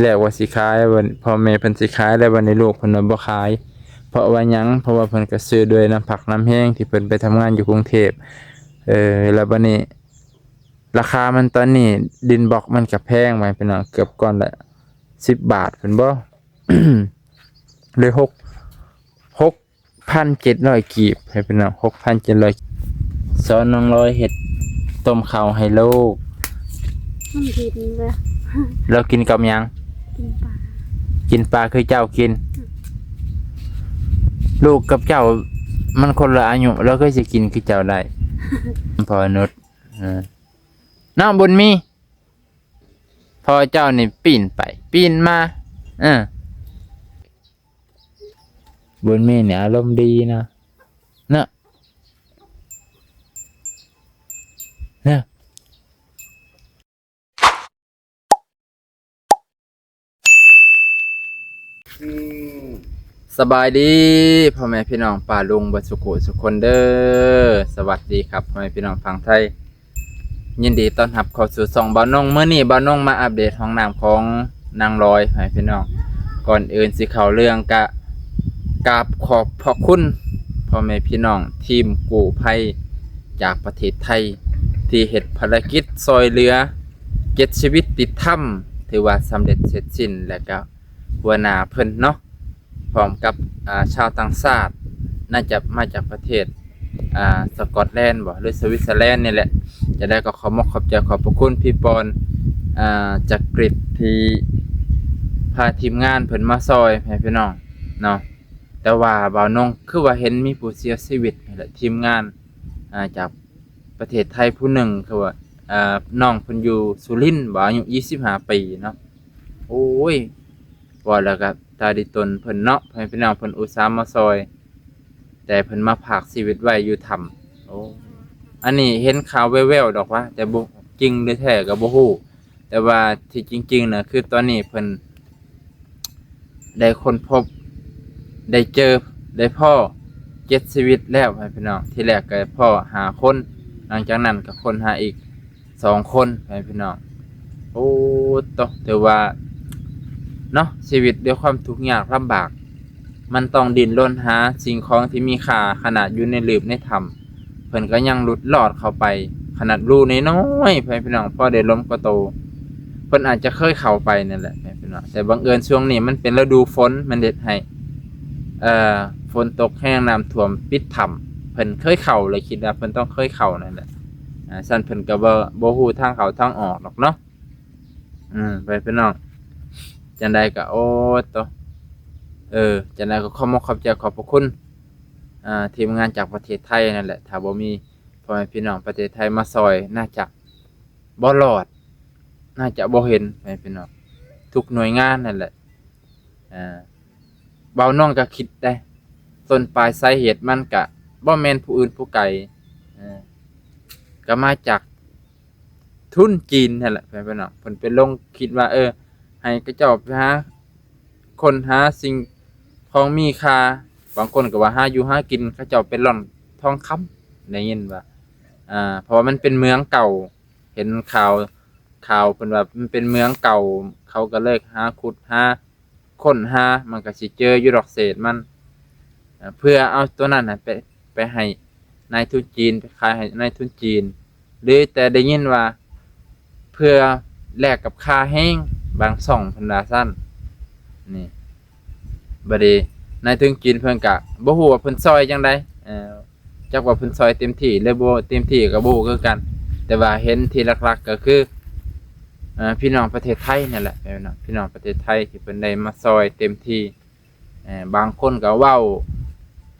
ແລກວ່າຊິຂາຍ ບັດພໍ່ແມ່ເພິ່ນຊິຂາຍ ແລ້ວບັດນີ້ລູກເພິ່ນວ່າບໍ່ຂາຍ. ເພາະວ່າຫຍັງ? ເພາະວ່າເພິ່ນກໍຊື້ດ້ວຍນ້ຳພັກນ້ຳແຮງທີ່ເພິ່ນໄປທຳງານຢູ່ກຸງເທບ. ເອີ ແລ້ວບັດນີ້ລາຄາມັນຕອນນີ້ ດິນບລັອກມັນກໍແພງ ວ່າພີ່ນ້ອງ, ເກືອບກ້ອນລະສິບບາດພຸ້ນບໍ ຫຼື ຫົກ ຫົກພັນເຈັດຮ້ອຍກີບ ໃຫ້ພີ່ນ້ອງ ຫົກພັນເຈັດຮ້ອຍ. ສອນນ້ອງລອຍເຮັດຕົ້ມເຂົ້າໃຫ້ລູກ. ມັນເຮັດນີ້ແຫຼະ. ລາວກິນກັບຫຍັງ? ກິນປາ. ກິນປາຄືເຈົ້າກິນ? ອືມ. ລູກກັບເຈົ້າມັນຄົນລະອາຍຸ ລາວຄືຊິກິນຄືເຈົ້າໄດ້? ພໍ່ນຸດ ເອີ ນ້ອງບຸນມີ ພໍ່ເຈົ້ານີ້ປີ້ນໄປປີ້ນມາ. ເອີ ບຸນມີນີ້ອາລົມດີນະ ເນາະ ເນາະ. ສະບາຍດີພໍ່ແມ່ພີ່ນ້ອງປ້າລຸງເບິດສຸຂູສຸຄົນເດີ. ສະຫວັດດີຄັບພໍ່ແມ່ພີ່ນ້ອງຝັ່ງໄທ. ຍິນດີຕ້ອນຮັບເຂົ້າສູ່ຊ່ອງບ່າວນົງ. ມື້ນີ້ບ່າວນົງມາອັບເດດຫ້ອງນ້ຳຂອງນາງລອຍໃຫ້ພີ່ນ້ອງ. ກ່ອນອື່ນຊິເຂົ້າເລື່ອງກະກາບຂອບພະຄຸນພໍ່ແມ່ພີ່ນ້ອງທີມກູ້ໄພຈາກປະເທດໄທ ທີ່ເຮັດພາລະກິດຊ່ອຍເຫຼືອເຈັດຊີວິດຕິດຖ້ຳ ຖືວ່າສຳເລັດເສັດສິ້ນ ແລະກະ ຫົວໜ້າເພິ່ນເນາະ ພ້ອມກັບ ອ່າ ຊາວຕ່າງຊາດ ໜ້າຈະມາຈາກປະເທດ ອ່າ ສະກອດແລນບໍ ຫຼື ສະວິດເຊີແລນນີ້ແຫຼະ. ຈັ່ງໃດກໍຂໍມອບຂອບໃຈຂອບພະຄຸນພີ່ປອນ ອ່າ ຈັກກຣິດ ທີ່ພາທີມງານເພິ່ນມາຊ່ອຍໃຫ້ພີ່ນ້ອງເນາະ. ແຕ່ວ່າບ່າວນົງຄືວ່າເຫັນມີຜູ້ເສຍຊີວິດນີ້ແຫຼະ ທີມງານ ອ່າ ຈາກປະເທດໄທຜູ້ໜຶ່ງ ຄືວ່າ ອ່າ ນ້ອງເພິ່ນຢູ່ສຸລິນບໍ ອາຍຸຊາວຫ້າປີເນາະ. ໂອ້ຍ ເວົ້າແລ້ວກໍຕາດີຕົນເພິ່ນເນາະ ພໍ່ແມ່ພີ່ນ້ອງ ເພິ່ນອຸດສ່າມາຊ່ອຍ ແຕ່ເພິ່ນມາພາກຊີວິດໄວ້ຢູ່ຖ້ຳ. ໂອ້ ອັນນີ້ເຫັນຂ່າວແວ່ວໆດອກວ່າ ແຕ່ບໍ່ຈິງຫຼືແທ້ກໍບໍ່ຮູ້. ແຕ່ວ່າທີ່ຈິງໆນະ ຄືຕອນນີ້ເພິ່ນໄດ້ຄົ້ນພົບ ໄດ້ເຈີ ໄດ້ພໍ້ເຈັດຊີວິດແລ້ວ ພໍ່ແມ່ພີ່ນ້ອງ. ທີແລກກໍພໍ້ຫ້າຄົນ ຫຼັງຈາກນັ້ນກໍຄົ້ນຫາອີກ ສອງຄົນ ພໍ່ແມ່ພີ່ນ້ອງ. ໂອ້ໂຕ ຖືວ່າເນາະ ຊີວິດດ້ວຍຄວາມທຸກຍາກລຳບາກ ມັນຕ້ອງດີ້ນລົນຫາສິ່ງຂອງທີ່ມີຄ່າ. ຂະໜາດຢູ່ໃນຫຼືບໃນຖ້ຳ ເພິ່ນກໍຍັງຫຼຸດລອດເຂົ້າໄປ. ຂະໜາດຮູນ້ອຍໆ ພໍ່ແມ່ພີ່ນ້ອງ ພໍໄດ້ລົມກໍໂຕ ເພິ່ນອາດຈະເຄີຍເຂົ້າໄປນັ້ນແຫຼະ ພໍ່ແມ່ພີ່ນ້ອງ. ແຕ່ບັງເອີນຊ່ວງນີ້ມັນເປັນລະດູຝົນ ມັນເຮັດໃຫ້ ເອີ ຝົນຕົກແຮງ ນ້ຳຖ້ວມປິດຖ້ຳ ເພິ່ນເຄີຍເຂົ້າ ແລະ ຄິດວ່າເພິ່ນຕ້ອງເຄີຍເຂົ້ານັ້ນແຫຼະ. ອ່າ ຊັ້ນເພິ່ນກໍບໍ່ ບໍ່ຮູ້ທາງເຂົ້າທາງອອກດອກເນາະ. ອືມ ໄປພີ່ນ້ອງ ຈັ່ງໃດກໍ ໂອ້ໂຕ ເອີ ຈັ່ງໃດກໍຂອບມຸກຂອບໃຈຂອບພະຄຸນ ອ່າ ທີມງານຈາກປະເທດໄທນັ້ນແຫຼະ. ຖ້າບໍ່ມີພໍ່ແມ່ພີ່ນ້ອງປະເທດໄທມາຊ່ອຍ ໜ້າຈະບໍ່ລອດ ໜ້າຈະບໍ່ເຫັນ ພໍ່ແມ່ພີ່ນ້ອງ ທຸກໜ່ວຍງານນັ້ນແຫຼະ. ອ່າ ບ່າວນ້ອງກໍຄິດໄດ້ ຕົ້ນປາຍສາເຫດມັນກະບໍ່ແມ່ນຜູ້ອື່ນຜູ້ໄກ ເອີ ກະມາຈາກທຶນຈີນຫັ້ນແຫຼະ ພໍ່ແມ່ພີ່ນ້ອງ. ເພິ່ນໄປລົງຄິດວ່າ ເອີ ໃຫ້ເຂົາເຈົ້າໄປຫາຄົ້ນຫາສິ່ງຂອງມີຄ່າ ບາງຄົນກໍວ່າຫາຢູ່ຫາກິນ ເຂົາເຈົ້າໄປລ່ອນທອງຄຳ ໄດ້ຍິນວ່າ ອ່າ ເພາະວ່າມັນເປັນເມືອງເກົ່າ ເຫັນຂ່າວ ຂ່າວເພິ່ນວ່າມັນເປັນເມືອງເກົ່າ ເຂົາກໍເລີຍຫາຂຸດຫາ ຄົ້ນຫາ ມັນກໍຊິເຈີຢູ່ດອກເສດມັນ ເພື່ອເອົາຕົວນັ້ນນະໄປ ໄປໃຫ້ນາຍທຶນຈີນ ໄປຂາຍໃຫ້ນາຍທຶນຈີນ ຫຼືແຕ່ໄດ້ຍິນວ່າເພື່ອແລກກັບຄ່າແຮງ ບາງຊ່ອງເພິ່ນວ່າຊັ້ນ. ນີ້ ບາດນີ້ນາຍທຶນຈີນເພິ່ນກະບໍ່ຮູ້ວ່າເພິ່ນຊ່ອຍຈັ່ງໃດ ເອີ ຈັກວ່າເພິ່ນຊ່ອຍເຕັມທີ່ ຫຼືບໍ່ເຕັມທີ່ກໍບໍ່ຮູ້ຄືກັນ ແຕ່ວ່າເຫັນທີ່ຫຼັກໆກໍຄື ເອີ ພີ່ນ້ອງປະເທດໄທນີ້ແຫຼະ ພີ່ນ້ອງປະເທດໄທທີ່ເພິ່ນໄດ້ມາຊ່ອຍເຕັມທີ່. ເອີ ບາງຄົນກໍເວົ້າ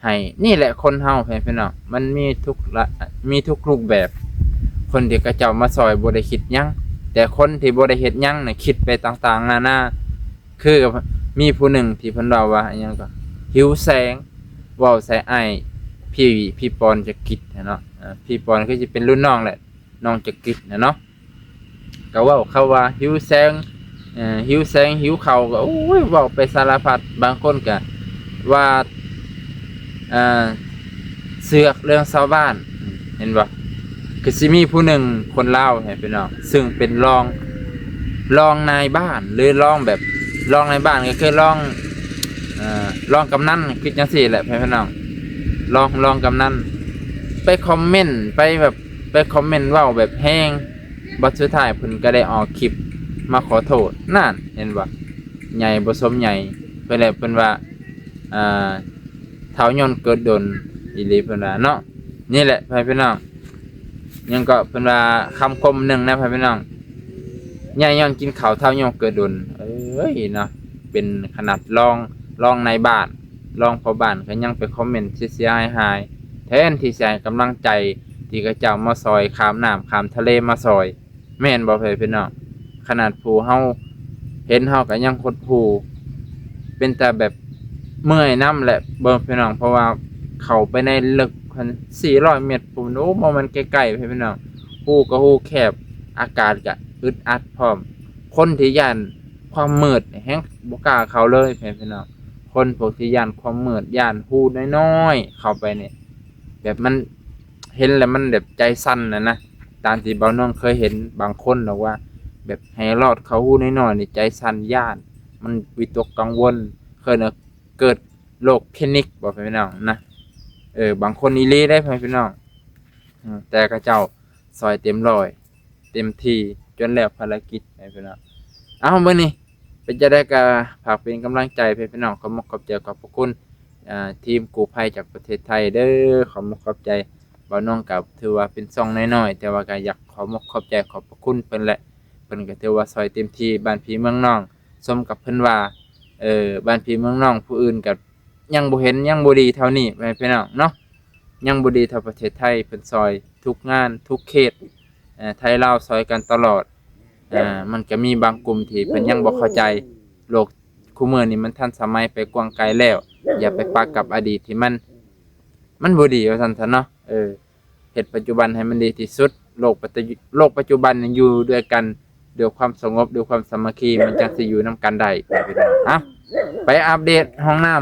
ໃຫ້ ນີ້ແຫຼະຄົນເຮົາ ພີ່ນ້ອງ ມັນມີທຸກລະ ມີທຸກຮູບແບບ. ຄົນທີ່ເຂົາເຈົ້າມາຊ່ອຍບໍ່ໄດ້ຄິດຫຍັງ ແຕ່ຄົນທີ່ບໍ່ໄດ້ເຮັດຫຍັງນະ ຄິດໄປຕ່າງໆນານາ. ຄືມີຜູ້ໜຶ່ງທີ່ເພິ່ນເວົ້າວ່າ ອີຫຍັງກໍ ຫິວແສງ ເວົ້າໃສ່ອ້າຍ ພີ່ ພີ່ປອນຈັກກິດຫັ້ນເນາະ ເອີ ພີ່ປອນຄືຊິເປັນລຸ້ນນ້ອງແຫຼະ ນ້ອງຈັກກິດຫັ້ນເນາະ ກໍເວົ້າຄຳວ່າຫິວແສງ ເອີ ຫິວແສງ ຫິວເຂົ້າ ກໍ ໂອ້ຍ ເວົ້າໄປສາລະພັດ. ບາງຄົນກໍວ່າ ເອີ ເຊືອກເລື່ອງຊາວບ້ານ ເຫັນບໍ່ ຄືຊິມີຜູ້ໜຶ່ງຄົນລາວ ພີ່ນ້ອງ ຊຶ່ງເປັນລອງ ລອງນາຍບ້ານ ຫຼືລອງແບບ ລອງນາຍບ້ານ ກໍຄືລອງ ເອີ ລອງກຳນັນ ຄືຈັ່ງຊີ້ແຫຼະ ພໍ່ແມ່ພີ່ນ້ອງ ລອງ ລອງກຳນັນ ໄປຄອມເມັນ ໄປແບບ ໄປຄອມເມັນເວົ້າແບບແຮງ ບັດສຸດທ້າຍເພິ່ນກໍໄດ້ອອກຄລິບມາຂໍໂທດ ນັ້ນ ເຫັນບໍ່ ໃຫຍ່ບໍ່ສົມໃຫຍ່ ເພິ່ນແຫຼະ ເພິ່ນວ່າ ອ່າ ທ້າວຍ້ອນເກີດດົນອີ່ຫຼີ ເພິ່ນວ່າເນາະ. ນີ້ແຫຼະ ພໍ່ແມ່ພີ່ນ້ອງ ຫຍັງເກາະ ເພິ່ນວ່າຄຳຄົມໜຶ່ງນະ ພໍ່ແມ່ພີ່ນ້ອງ ໃຫຍ່ຍ້ອນກິນເຂົ້າ ທ້າວຍ້ອນເກີດດົນ ເອີຍເນາະ. ເປັນຂະໜາດລອງ ລອງນາຍບ້ານ ລອງພໍ່ບ້ານ ກໍຍັງໄປຄອມເມັນເສຍໆຫາຍໆ ແທນທີ່ຊິໃຫ້ກຳລັງໃຈ ທີ່ເຂົາເຈົ້າມາຊ່ອຍ ຂ້າມນ້ຳຂ້າມທະເລມາຊ່ອຍ. ແມ່ນບໍ່ ພໍ່ແມ່ພີ່ນ້ອງ? ຂະໜາດຜູ້ເຮົາເຫັນເຮົາກໍຍັງຫົດຫູ່ ເປັນຕາແບບເມື່ອຍນຳແຫຼະ ເບິ່ງພີ່ນ້ອງ ເພາະວ່າເຂົ້າໄປໃນເລິກພຸ້ນ ສີ່ຮ້ອຍເມັດພຸ້ນ ໂອ້ ບໍ່ແມ່ນໃກ້ໆ ພີ່ນ້ອງ ຮູກໍຮູແຄບ ອາກາດກໍອຶດອັດພ້ອມ. ຄົນທີ່ຢ້ານຄວາມມືດແຮ່ງບໍ່ກ້າເຂົ້າເລີຍ ພີ່ນ້ອງ ຄົນພວກທີ່ຢ້ານຄວາມມືດ ຢ້ານຮູນ້ອຍໆ ເຂົ້າໄປນີ້ ແບບມັນເຫັນແລ້ວມັນແບບໃຈສັ່ນນະນະ. ຕາມທີ່ບ່າວນ້ອງເຄີຍເຫັນບາງຄົນບອກວ່າ ແບບໃຫ້ລອດເຂົ້າຮູນ້ອຍໆນີ້ໃຈສັ່ນ ຢ້ານ ມັນວິຕົກກັງວົນ ເຄີຍນະ ເກີດໂລກແພນິກບໍ່ ພີ່ນ້ອງນະ. ເອີ ບາງຄົນອີ່ຫຼີເດ້ ພີ່ນ້ອງ ອືມ ແຕ່ເຂົາເຈົ້າຊ່ອຍເຕັມຮ້ອຍ ເຕັມທີ່ ຈົນແລ້ວພາລະກິດ ພີ່ນ້ອງ. ເອົ້າ ມື້ນີ້ເປັນຈັ່ງໃດກໍຝາກເປັນກຳລັງໃຈ ພີ່ນ້ອງ ຂອບມຸກຂອບໃຈ ຂອບພະຄຸນ ອ່າ ທີມກູ້ໄພຈາກປະເທດໄທເດີ້ ຂອບມຸກຂອບໃຈ. ບ່າວນ້ອງກໍຖືວ່າເປັນຊ່ອງນ້ອຍໆ ແຕ່ວ່າກໍຢາກຂອບມຸກຂອບໃຈ ຂອບພະຄຸນເພິ່ນແຫຼະ ເພິ່ນກໍຖືວ່າຊ່ອຍເຕັມທີ່ ບ້ານພີ່ເມືອງນ້ອງ ສົມກັບເພິ່ນວ່າ ເອີ ບ້ານພີ່ເມືອງນ້ອງຜູ້ອື່ນກໍຍັງບໍ່ເຫັນ ຍັງບໍ່ດີເທົ່ານີ້ ພີ່ນ້ອງເນາະ ຍັງບໍ່ດີເທົ່າປະເທດໄທ ເພິ່ນຊ່ອຍທຸກງານທຸກເຂດ ເອີ ໄທລາວຊ່ອຍກັນຕະຫຼອດ. ອ່າ ມັນກໍມີບາງກຸ່ມທີ່ເພິ່ນຍັງບໍ່ເຂົ້າໃຈ ໂລກຄູ່ມື້ນີ້ມັນທັນສະໄໝໄປກວ້າງໄກແລ້ວ ຢ່າໄປປະກັບອະດີດທີ່ມັນ ມັນບໍ່ດີວ່າຊັ້ນຊະເນາະ. ເອີ ເຮັດປັດຈຸບັນໃຫ້ມັນດີທີ່ສຸດ ໂລກປັດຈຸ ໂລກປັດຈຸບັນນີ້ຢູ່ດ້ວຍກັນດ້ວຍຄວາມສະຫງົບ ດ້ວຍຄວາມສາມັກຄີ ມັນຈັ່ງຊິຢູ່ນຳກັນໄດ້ ພີ່ນ້ອງ. ເອົ້າ ໄປອັບເດດຫ້ອງນ້ຳ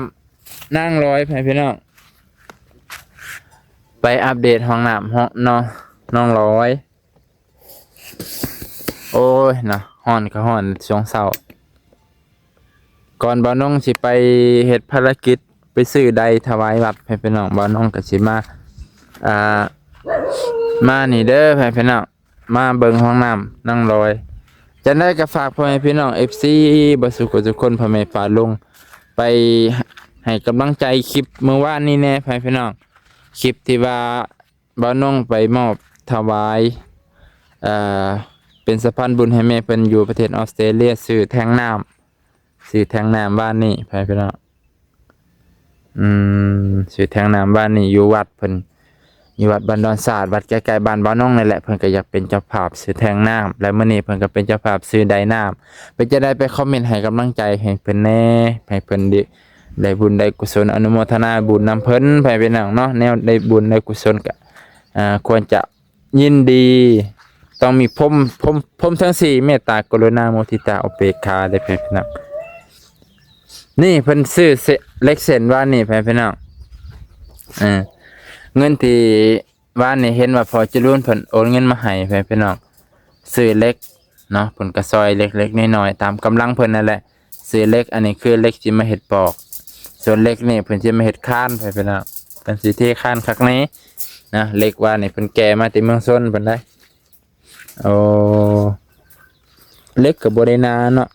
ນາງລອຍ ພີ່ນ້ອງ ໄປອັບເດດຫ້ອງນ້ຳເນາະ ນ້ອງລອຍ. ໂອ້ຍເນາະ ຮ້ອນກໍຮ້ອນຊ່ວງເຊົ້າ. ກ່ອນບ່າວນ້ອງຊິໄປເຮັດພາລະກິດ ໄປຊື້ໄດຖວາຍວັດ ພີ່ນ້ອງ ບ່າວນ້ອງກໍຊິມາ ອ່າ ມານີ້ເດີ້ ພີ່ນ້ອງ ມາເບິ່ງຫ້ອງນ້ຳນາງລອຍ. ຈັ່ງໃດກໍຝາກພໍ່ແມ່ພີ່ນ້ອງ ເອັຟຊີ ເບິດສູ່ຄົນທຸກຄົນ ພໍ່ແມ່ປ້າລຸງ ໄປໃຫ້ກຳລັງໃຈຄລິບມື້ວານນີ້ແດ່ ພີ່ນ້ອງ ຄລິບທີ່ວ່າ ບ່າວນ້ອງໄປມອບຖວາຍ ເອີ ເປັນສະພານບຸນໃຫ້ແມ່ເພິ່ນຢູ່ປະເທດອອສເຕຣເລຍ ຊື້ແທງນ້ຳ ຊື້ແທງນ້ຳວານນີ້ ພີ່ນ້ອງ ອືມ ຊື້ແທງນ້ຳວານນີ້ຢູ່ວັດເພິ່ນ ຢູ່ວັດບ້ານດອນສາດ ວັດໃກ້ໆບ້ານບ່າວນ້ອງນີ້ແຫຼະ ເພິ່ນກໍຢາກເປັນເຈົ້າພາບຊື້ແທງນ້ຳ ແລະ ມື້ນີ້ເພິ່ນກໍເປັນເຈົ້າພາບຊື້ໄດນ້ຳ. ເປັນຈັ່ງໃດ ໄປຄອມເມັນໃຫ້ກຳລັງໃຈໃຫ້ເພິ່ນແດ່ ໃຫ້ເພິ່ນໄດ້ ໄດ້ບຸນໄດ້ກຸສົນ ອະນຸໂມທະນາບຸນນຳເພິ່ນ ພີ່ນ້ອງເນາະ. ແນວໄດ້ບຸນໄດ້ກຸສົນກະ ອ່າ ຄວນຈະຍິນດີ ຕ້ອງມີພົມ ພົມ ພົມທັງສີ່ ເມດຕາ ກະລຸນາ ມຸທິຕາ ອຸເບກຂາເດ້ ພີ່ນ້ອງ. ນີ້ເພິ່ນຊື້ເສ- ເຫຼັກເສັ້ນວານນີ້ ພີ່ນ້ອງ ເອີ ເງິນທີ່ ວານນີ້ເຫັນວ່າພໍ່ຈະລຸນເພິ່ນໂອນເງິນມາໃຫ້ ພີ່ນ້ອງ ຊື້ເຫຼັກເນາະ ເພິ່ນກໍຊ່ອຍເລັກໆນ້ອຍໆຕາມກຳລັງເພິ່ນນັ້ນແຫຼະ ຊື້ເຫຼັກ. ອັນນີ້ຄືເຫຼັກທີ່ມາເຮັດປອກ ສ່ວນເຫຼັກນີ້ເພິ່ນຊິມາເຮັດຄານ ພີ່ນ້ອງ ເພິ່ນຊິເທຄານຄັກແນ່ນະ. ເຫຼັກວານນີ້ເພິ່ນແກ່ມາແຕ່ເມືອງຊົນເພິ່ນໄດ໋. ໂອ້ ເຫຼັກກໍບໍ່ໄດ້ໜາເນາະ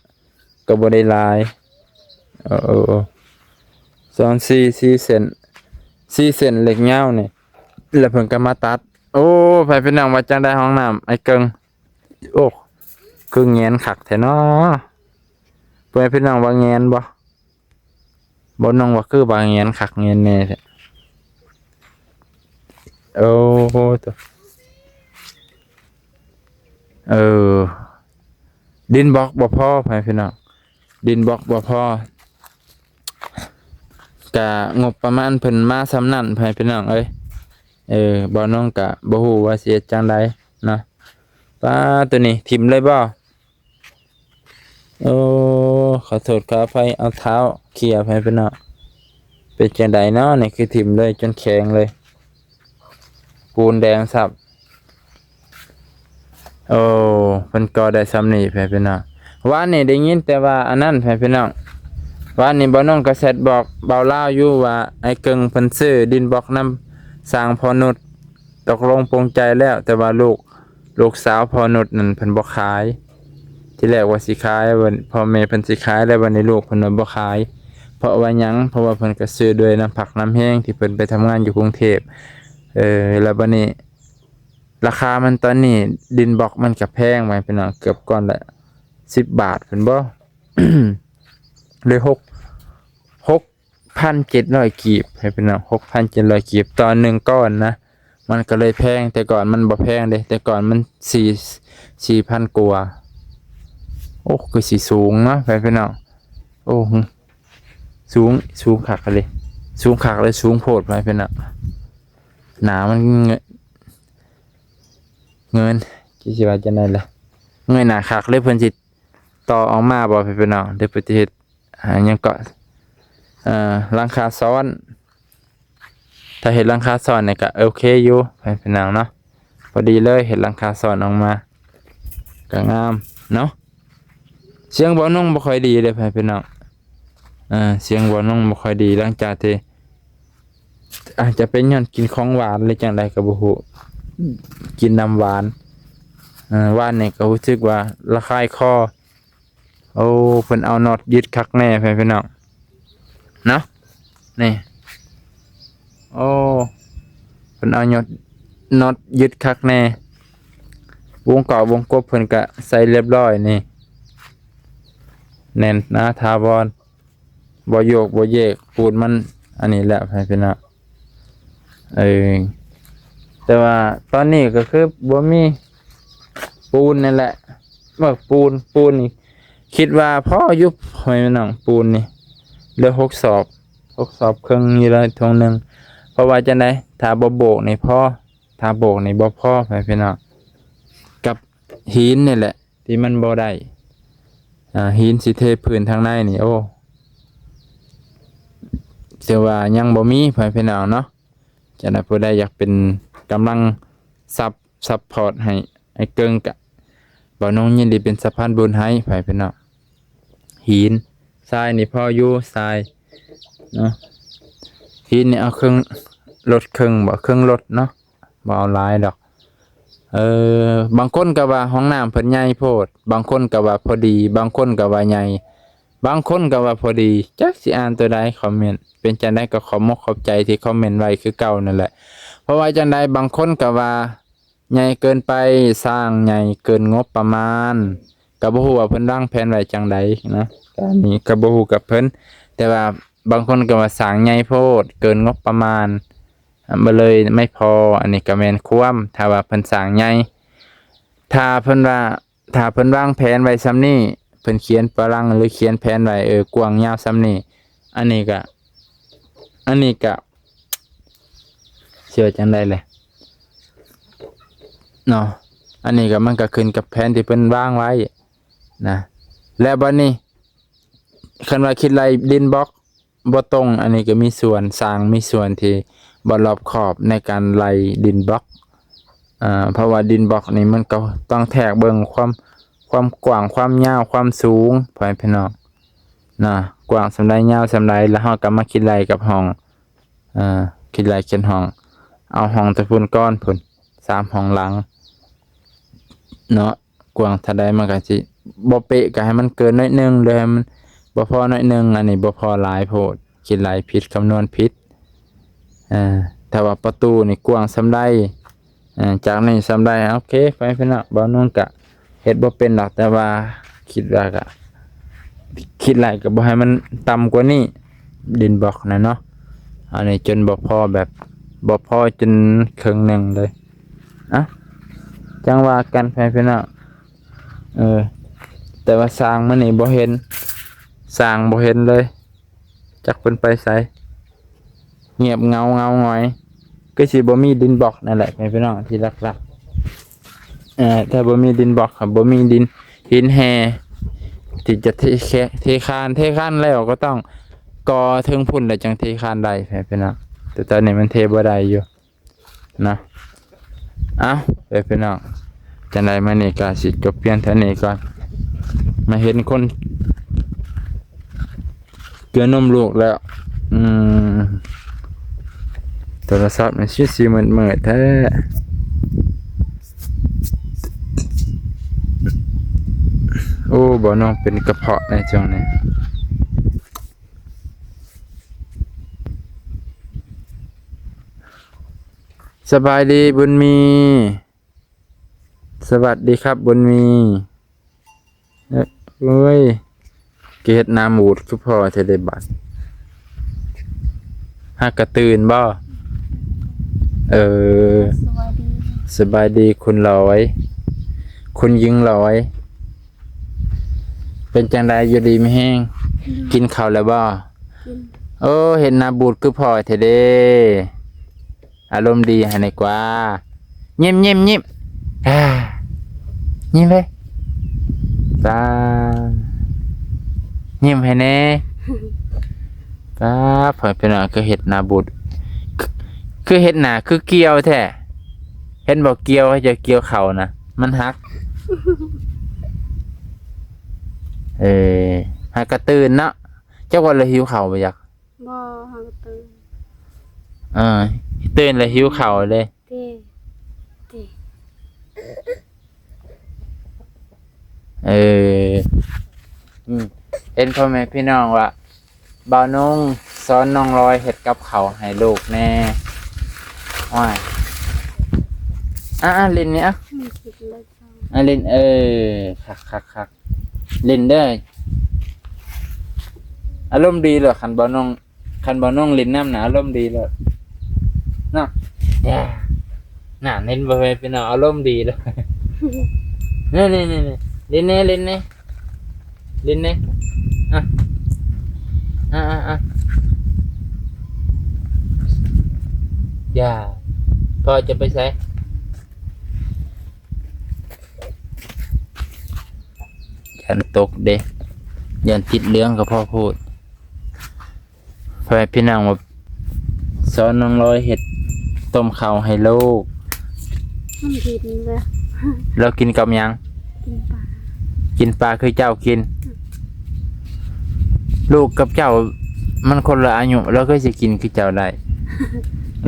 ກໍບໍ່ໄດ້ຫຼາຍ ເອີ ເອີ ເອີ ສອງ ສີ່ ສີ່ເສັ້ນ ສີ່ເສັ້ນເຫຼັກຍາວນີ້ ແລ້ວເພິ່ນກໍມາຕັດ. ໂອ້ ພີ່ນ້ອງ ວ່າຈັ່ງໃດຫ້ອງນ້ຳອ້າຍເກິ່ງ? ໂອ້ ຄືແງນຄັກແທ້ເນາະ ພໍ່ແມ່ພີ່ນ້ອງ ວ່າແງນບໍ່? ບ່າວນ້ອງວ່າຄືວ່າແງນຄັກແງນແນ່ແທ້. ໂອ້ ໂຕ ເອີ ດິນບລັອກບໍ່ພໍ ພໍ່ແມ່ພີ່ນ້ອງ ດິນບລັອກບໍ່ພໍ ກະງົບປະມານເພິ່ນມາສ່ຳນັ້ນ ພໍ່ແມ່ພີ່ນ້ອງເອີຍ. ເອີ ບ່າວນ້ອງກະບໍ່ຮູ້ວ່າຊິເຮັດຈັ່ງໃດເນາະ. ປ້າ ໂຕນີ້ຖິ້ມເລີຍບໍ່? ໂອ້ ຂໍໂທດຂໍອະໄພ ເອົາເທົ້າເຄຍໄປພີ່ນ້ອງ. ເປັນຈັ່ງໃດເນາະ ນີ້ຄືຖິ້ມເລີຍຈົນແຂງເລີຍ ປູນແດງຊ້ຳ. ໂອ້ ເພິ່ນກໍ່ໄດ້ຊ່ຳນີ້ໄປພີ່ນ້ອງ. ວານນີ້ໄດ້ຍິນແຕ່ວ່າອັນນັ້ນ ແມ່ພີ່ນ້ອງ, ວານນີ້ບ່າວນົງກໍແຊັດບອກບ່າວລາວຢູ່ວ່າ ອ້າຍເກິ່ງເພິ່ນຊື້ດິນບລັອກນຳຊ່າງພໍ່ນຸດ ຕົກລົງປົງໃຈແລ້ວ, ແຕ່ວ່າລູກ ລູກສາວພໍ່ນຸດນັ້ນເພິ່ນບໍ່ຂາຍ. ທີແລກວ່າຊິຂາຍ, ບັດພໍ່ແມ່ເພິ່ນຊິຂາຍ ແລ້ວບັດນີ້ລູກເພິ່ນວ່າບໍ່ຂາຍ. ເພາະວ່າຫຍັງ? ເພາະວ່າເພິ່ນກໍຊື້ດ້ວຍນ້ຳພັກນ້ຳແຮງທີ່ເພິ່ນໄປທຳງານຢູ່ກຸງເທບ. ເອີ ແລ້ວບັດນີ້ ລາຄາມັນຕອນນີ້ ດິນບລັອກມັນກໍແພງ ວ່າພີ່ນ້ອງ, ເກືອບກ້ອນລະສິບບາດພຸ້ນບໍ ຫຼື ຫົກ ຫົກພັນເຈັດຮ້ອຍກີບ ໃຫ້ພີ່ນ້ອງ, ຫົກພັນເຈັດຮ້ອຍກີບຕໍ່ໜຶ່ງກ້ອນນະ. ມັນກໍເລີຍແພງ, ແຕ່ກ່ອນມັນບໍ່ແພງເດ້, ແຕ່ກ່ອນມັນສີ່ ສີ່ພັນກວ່າ. ໂອ້ ຄືຊິສູງເນາະ ໃຫ້ພີ່ນ້ອງ. ໂອ້ ສູງ ສູງຄັກເລີຍ, ສູງຄັກເລີຍ, ສູງໂພດ ໃຫ້ພີ່ນ້ອງ. ໜາມັນເງ- ເງິນ ຊິວ່າຈັ່ງໃດລະ, ເງີຍໜ້າຄັກເລີຍ. ເພິ່ນຊິຕໍ່ອອກມາບໍ່ ໃຫ້ພີ່ນ້ອງ, ຫຼືເພິ່ນຊິເຮັດ ອ່າ ຫຍັງເກາະ ເອີ ຫຼັງຄາຊ້ອນ. ຖ້າເຮັດຫຼັງຄາຊ້ອນນີ້ກໍໂອເຄຢູ່ ໃຫ້ພີ່ນ້ອງເນາະ, ພໍດີເລີຍ ເຮັດຫຼັງຄາຊ້ອນອອກມາກໍງາມເນາະ. ສຽງບ່າວນົງບໍ່ຄ່ອຍດີເດ້ ໃຫ້ພີ່ນ້ອງ, ເອີ ສຽງບ່າວນົງບໍ່ຄ່ອຍດີ ຫຼັງຈາກທີ່ ອາດຈະເປັນຍ້ອນກິນຂອງຫວານ ຫຼື ຈັ່ງໃດກໍບໍ່ຮູ້, ກິນນ້ຳຫວານ. ເອີ ວານນີ້ກໍຮູ້ສຶກວ່າລະຄາຍຄໍ. ໂອ້ ເພິ່ນເອົານັອດຍຶດຄັກແນ່ ໃຫ້ພີ່ນ້ອງເນາະ. ນີ້ ໂອ້ ເພິ່ນເອົານັອດ ນັອດຍຶດຄັກແນ່. ວົງເກົາວົງກົບເພິ່ນກະໃສ່ລຽບຮ້ອຍນີ້, ແໜ້ນໜາຖາວອນ. ບໍ່ໂຍກບໍ່ເຍກ ປູນມັນອັນນີ້ແຫຼະ ໃຫ້ພີ່ນ້ອງ. ເອີ ແຕ່ວ່າຕອນນີ້ກໍຄືບໍ່ມີປູນນີ້ແຫຼະ, ເບິ່ງປູນ ປູນນີ້ຄິດວ່າພໍຢູ່ ໃຫ້ພີ່ນ້ອງ. ປູນນີ້ເຫຼືອຫົກສອບ ຫົກສອບເຄິ່ງຢູ່ເລີຍ ຖົງໜຶ່ງ. ເພາະວ່າຈັ່ງໃດ ຖ້າບໍ່ໂບກນີ້ພໍ, ຖ້າໂບກນີ້ບໍ່ພໍ ໃຫ້ພີ່ນ້ອງ, ກັບຫີນນີ້ແຫຼະ ທີ່ມັນບໍ່ໄດ້ ອ່າ ຫີນຊິເທພື້ນທາງໃນນີ້ ໂອ້ ແຕ່ວ່າຍັງບໍ່ມີ ໃຫ້ພີ່ນ້ອງເນາະ. ຈັ່ງໃດຜູ້ໃດຢາກເປັນກຳລັງຊັບ ຊັບພອດໃຫ້ອ້າຍເກິ່ງ ກະ ບ່າວນົງຍິນດີເປັນສະພານບຸນໃຫ້ ໃຫ້ພີ່ນ້ອງ. ຫີນ ຊາຍນີ້ພໍຢູ່ ຊາຍເນາະ, ຫີນນີ້ເອົາເຄິ່ງລົດເຄິ່ງ ບໍ່ເຄິ່ງລົດເນາະ. ບໍ່ເອົາຫຼາຍດອກ. ເອີ ບາງຄົນກໍວ່າຫ້ອງນ້ຳເພິ່ນໃຫຍ່ໂພດ, ບາງຄົນກໍວ່າພໍດີ, ບາງຄົນກໍວ່າໃຫຍ່, ບາງຄົນກໍວ່າພໍດີ. ຈັກຊິອ່ານຕົວໃດຄອມເມັນ, ເປັນຈັ່ງໃດກໍຂອບມົກຂອບໃຈທີ່ຄອມເມັນໄວ້ຄືເກົ່ານັ້ນແຫຼະ. ເພາະວ່າຈັ່ງໃດ ບາງຄົນກໍວ່າໃຫຍ່ເກີນໄປ, ສ້າງໃຫຍ່ເກີນງົບປະມານ, ກໍບໍ່ຮູ້ວ່າເພິ່ນວາງແຜນໄວ້ຈັ່ງໃດນະ. ອັນນີ້ກໍບໍ່ຮູ້ກັບເພິ່ນ, ແຕ່ວ່າບາງຄົນກໍວ່າສ້າງໃຫຍ່ໂພດ, ເກີນງົບປະມານ. ມັນເລີຍໄມ່ພໍ. ອັນນີ້ກໍແມ່ນຄວາມ ຖ້າວ່າເພິ່ນສ້າງໃຫຍ່, ຖ້າເພິ່ນວ່າ ຖ້າເພິ່ນວາງແຜນໄວ້ສ່ຳນີ້, ເພິ່ນຂຽນຕາລາງ ຫຼື ຂຽນແຜນໄວ້ ເອີ ກວ້າງຍາວສ່ຳນີ້, ອັນນີ້ກໍ ອັນນີ້ກໍ ຊິວ່າຈັ່ງໃດແຫຼະເນາະ, ອັນນີ້ກໍ ມັນກໍຂຶ້ນກັບແຜນທີ່ເພິ່ນວາງໄວ້ນະ. ແລ້ວບັດນີ້ ຄັນວ່າຄິດໄລ່ດິນບລັອກ ບໍ່ຕົງ, ອັນນີ້ກໍມີສ່ວນ, ຊ່າງມີສ່ວນທີ່ບໍ່ລອບຄອບໃນການໄລ່ດິນບລັອກ. ເພາະວ່າດິນບລັອກນີ້ມັນກໍຕ້ອງແທກເບິ່ງຄວາມ, ຄວາມກວ້າງ, ຄວາມຍາວ, ຄວາມສູງ ພໍ່ແມ່ພີ່ນ້ອງນະ, ກວ້າງສ່ຳໃດ, ຍາວສ່ຳໃດ, ແລ້ວເຮົາກໍມາຄິດໄລ່ກັບຫ້ອງ, ເອີ, ຄິດໄລ່ຂຽນຫ້ອງ, ເອົາຫ້ອງແຕ່ພຸ້ນກ່ອນ, ພຸ້ນ ສາມຫ້ອງຫຼັງເນາະ. ກວ້າງເທົ່າໃດມັນກໍຊິບໍ່ເປະ, ກໍໃຫ້ມັນເກີນໜ້ອຍໜຶ່ງ ຫຼື ໃຫ້ມັນບໍ່ພໍໜ້ອຍໜຶ່ງ, ອັນນີ້ບໍ່ພໍຫຼາຍໂພດ, ຄິດໄລ່ຜິດ, ຄຳນວນຜິດ. ເອີ ຖ້າວ່າປະຕູນີ້ກວ້າງສ່ຳໃດ, ເອີ ຈາກນີ້ສ່ຳໃດ, ໂອເຄ ພໍ່ແມ່ພີ່ນ້ອງ, ບ່າວນົງກະເຮັດບໍ່ເປັນດອກ, ແຕ່ວ່າຄິດວ່າກະ ຄິດໄລ່ກໍບໍ່ໃຫ້ມັນຕ່ຳກວ່ານີ້, ດິນບລັອກນະເນາະ. ອັນນີ້ຈົນບໍ່ພໍ, ແບບບໍ່ພໍຈົນເຄິ່ງໜຶ່ງເລີຍ. ເອົ້າ ຈັ່ງວ່າກັນ ພໍ່ແມ່ພີ່ນ້ອງ. ເອີ ແຕ່ວ່າຊ່າງມື້ນີ້ບໍ່ເຫັນ, ຊ່າງບໍ່ເຫັນເລີຍ, ຈັກເພິ່ນໄປໃສ, ງຽບເຫງົາເຫງົາຫງອຍ. ຄືຊິບໍ່ມີດິນບລັອກນັ້ນແຫຼະ ພໍ່ແມ່ພີ່ນ້ອງ, ທີ່ຫຼັກໆ ເອີ ຖ້າບໍ່ມີດິນບລັອກ, ບໍ່ມີດິນ, ຫີນແຮ່ທີ່ຈະເທ, ເທຄານ, ເທຄານແລ້ວກໍຕ້ອງກໍ່ເທິງພຸ້ນ ແລ້ວຈັ່ງເທຄານໄດ້ ພໍ່ແມ່ພີ່ນ້ອງ, ແຕ່ຕອນນີ້ມັນເທບໍ່ໄດ້ຢູ່. ເນາະ. ເອົ້າ ເອີ ພີ່ນ້ອງ, ຈັ່ງໃດມື້ນີ້ກໍຊິຈົບພຽງເທົ່ານີ້ກ່ອນ. ມາເຫັນຄົນເກືອນົມລູກແລ້ວ. ອືມ ໂທລະສັບນີ້ຊິ ຊິມືດໆແທ້. ໂອ້ ບ່າວນ້ອງເປັນກະເພາະໃນຊ່ວງນີ້. ສະບາຍດີບຸນມີ. ສະຫວັດດີຄັບບຸນມີ. ເອີຍ ຄືເຮັດໜ້າບູດຄືພໍ່ແທ້ເດບັດ. ຫາກະຕື່ນບໍ່? ເອີ ສະບາຍດີ ສະບາຍດີຄຸນຫຼອຍ ຄຸນຍິງຫຼອຍ. ເປັນຈັ່ງໃດ ຢູ່ດີມີແຮງ? ອືມ ກິນເຂົ້າແລ້ວບໍ່? ກິນ. ໂອ້ ເຮັດໜ້າບູດຄືພໍ່ແທ້ເດ. ອາລົມດີໃຫ້ແດ່ກວ່າ. ຍິ້ມ ຍິ້ມ ຍິ້ມ ອາ ຍິ້ມເລີຍ. ຕາ ຍິ້ມໃຫ້ແດ່. ຕາ ພໍ່ພີ່ນ້ອງ ຄືເຮັດໜ້າບູດ ຄືເຮັດໜ້າຄືກ່ຽວແທ້. ເຫັນບໍ່ ກ່ຽວ ເຂົາເຈົ້າກ່ຽວເຂົ້ານະ ມັນຫັກ. ເອີ ຫາກະຕື່ນເນາະ. ຈັກວ່າລະຫິວເຂົ້າບໍ່ຈັກ? ບໍ່ ຫາກະຕື່ນ. ເອີ ຕື່ນແລ້ວຫິວເຂົ້າເດ້. ເດ້ ເດ້. ເອີ ອືມ ເຫັນພໍ່ແມ່ພີ່ນ້ອງວ່າ ບ່າວນົງສອນນ້ອງລອຍເຮັດກັບເຂົ້າໃຫ້ລູກແດ່. ໂອ້ຍ ອ່າໆ ຫຼິ້ນນີ້ ອ່າ ອືມ ຫຼິ້ນ ເອີ ຄັກໆໆ ຫຼິ້ນເດີ. ອາລົມດີໂລດ ຄັນບ່າວນົງ ຄັນບ່າວນົງຫຼິ້ນນຳນະ ອາລົມດີໂລດເນາະ. ນານ ເຫັນບໍ່ເອີຍພີ່ນ້ອງ ອາລົມດີໂລດ. ນີ້ໆໆໆ ຫຼິ້ນແດ່ ຫຼິ້ນແດ່ ຫຼິ້ນແດ່. ອ່ະ ອ່ະໆໆ ຢ່າ ພໍ່ຈະໄປໃສ? ຢ້ານຕົກເດ້ ຢ້ານຕິດເຫຼືອງກໍພໍໂພດ. ພໍ່ແມ່ພີ່ນ້ອງວ່າ ສອນນ້ອງລອຍເຮັດຕົ້ມເຂົ້າໃຫ້ລູກ. ມັນເຫັນເລີຍ. ລາວກິນກັບຫຍັງ? ກິນປາ ກິນປາຄືເຈົ້າກິນ. ອືມ ລູກກັບເຈົ້າມັນຄົນລະອາຍຸ ລາວຄືຊິກິນຄືເຈົ້າໄດ້?